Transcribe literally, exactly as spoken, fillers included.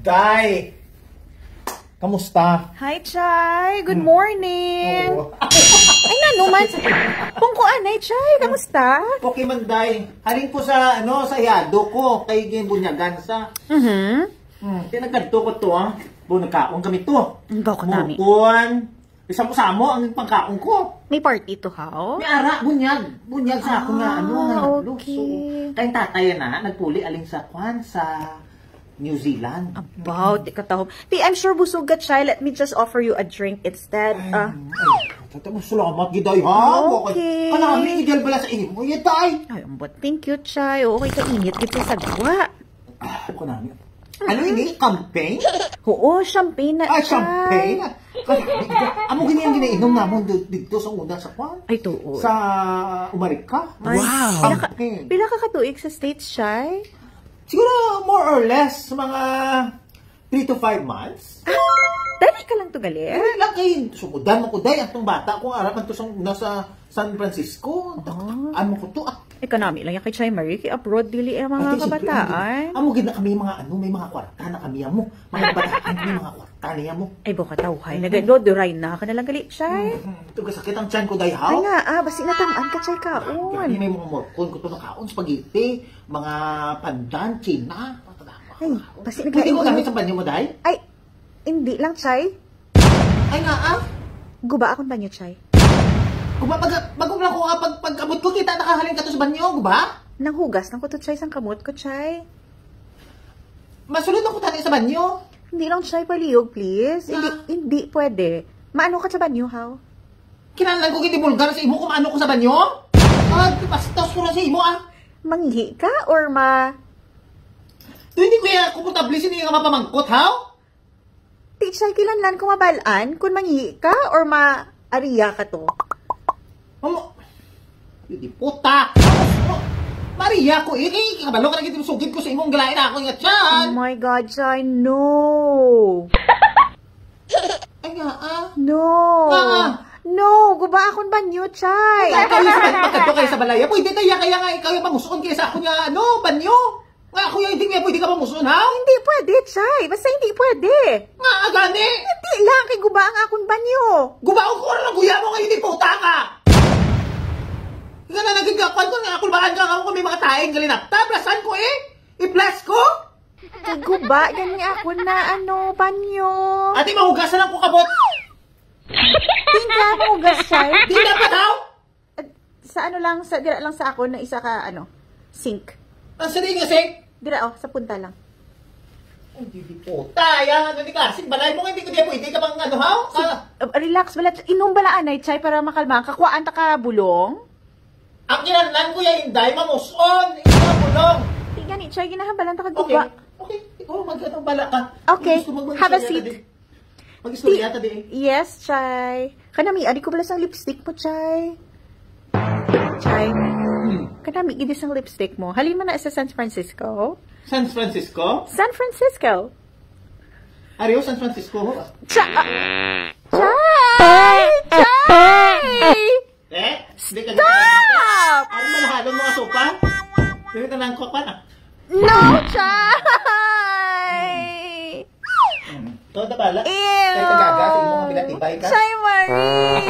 Tay! Kamusta? Hi, Chay! Good morning! Oo. Ay, nanuman! Kung kuan, ay, Chay! Kamusta? Okay man, Day. Haling ko sa, ano, sa yado ko. Kay ginbunyagan sa. Mhm. Hmm, kaya nagkadto ko to, ah. Bo, nagkaon kami to. Ang bawa ko nami. Murkuan. Isamo-samo ang pagkaon ko. May party to, haw? May ara, bunyag. Bunyag sa ako nga, ano, nga Ah, okay. Kay tatay na, nagpuli aling sa kwan, sa New Zealand. About, di ka taho. Ti, I'm sure busog ka, Chay. Let me just offer you a drink instead. Ay, Ah. ay, tata mo, salamat, giday, ha? Okay. Kanami, giday bala sa imo, yatay. Ay, ambot. Thank you, Chay. Oo, kay kainit gid sa sagwa. Ah, ako na. Ano ini? Campaign? Oo, champagne na Ah, siya. Champagne? Amo gini ang ginainom namon di- dito sa una sa kwan? Ay, tuo. Sa Umarika? Ay, Wow! pila ka, Champagne. Pila ka katuig sa States, Chay? Siguro more or less, mga three to five months. Ah, dali ka lang to gali? Dali lang kay sumudan mo ko, day. Atong bata ko, araman to sa una sa San Francisco. Ah. Ano ko to? Ah, Ay, kanami lang yan kay Chay Marie, kay abroad dili ang mga Ate, siyempre, kabataan. Amo gid na kami mga ano, may mga kwarta na kami amo. Mga kabataan, may mga kwarta na amo. Ay, buka tawhay. Mhm. Nagado, duray na ka na lang gali, Chay. Mhm. Ito, kasakit ang tiyan ko, day, haw? Ay nga, ah, basi natamaan ka, Chay, kaon. Grabe, may mga morkon ko to nakaon, spaghetti, mga pandan, China. Ay, basi Pwede ko nagkaon. Gamit sa banyo mo, day? Ay, hindi lang, Chay. Ay, nga, ah. Guba akong banyo, Chay. Guba, pag, bago lang ko nga, pag, pag abot ko, kita nakahalin ka to sa banyo, guba? Nanghugas lang ko to, Chay, sang kamot ko, Chay. Masulod ako tani sa banyo. Hindi lang, Chay, palihog, please. Hindi, Ah. hindi pwede. Maano ka sa banyo, haw? Kinahanglan ko gid ibulgar sa imo kung maano ko sa banyo? Ah, bastos ko na sa imo, ah. Mangihi ka or ma- Doon hindi ko ya komportable sini nga mapamangkot, haw? Teacher, kinahanglan ko mabalaan kung mangihi ka or ma-aria ka to. Mamo, hindi puta! Maria ko, eh, eh, kabalo ka na gid sugid ko sa imong galain ako nga tiyan. Oh my God, Chay, no. Ay nga, ah. No. Nga, ah. No, guba akong banyo, Chay. Ay, kayo sa banyo, pagkadto kayo sa balaya. Pwede tayo kaya nga ikaw yung pamusuon kayo sa ako nga, ano, banyo. Nga ako yung hindi nga pwede ka pamusuon, ha? Hindi pwede, Chay. Basta hindi pwede. Nga, agani. Hindi lang, kay guba ang akong banyo. Guba ko, kung lang guya mo nga hindi puta ka. Nga na naging gapan ko nga ako, baan ka nga ako kung may mga taing galinapta, blasan ko eh. I-bless ko. Kaguba, gani ako na, ano, banyo. Ate, mahugasan lang ko kabot. Tingga mo, hugas, Chay. Di dapat, haw? At sa ano lang, sa, dira lang sa ako na isa ka, ano, sink. Ang sabi nga, sink? Dira, oh, sa punta lang. Ay, di, di po. Taya, ano ni Karsing? Balay mo nga, hindi ko di pwede ka bang, ano, haw? Ka- Uh, relax, bala, inom bala, anay, Chay, para makalma. Kakuhaan ta ka bulong? Ang kinahanglan ko ya, Inday, mamuson. Ikaw, bulong. Di gani, Chay, ginahambalan ta ka Okay. guba. Okay. Ikaw, mag-, ano, bala ka. Okay. Gusto mo mag-, Have a mag-istorya seat. ka din. Mag-istorya Ti-, ka din. Yes, Chay. Kanami, adi ko bala sang lipstick mo, Chay. Chay. Hmm. Kanami, gidi sang lipstick mo. Halin man na sa San Francisco? San Francisco? San Francisco. Ariyo, San Francisco, ho. Cha-, ah, Chay! Chay! Eh? Hindi ka Stop! Ano malahalon mo, asopa? Dili ka nang kuwan, ah. No, Chay! Hmm. Ikaw na bala. Ew! Kaya kagaga sa imong mga pinatibay ka. Chay Marie!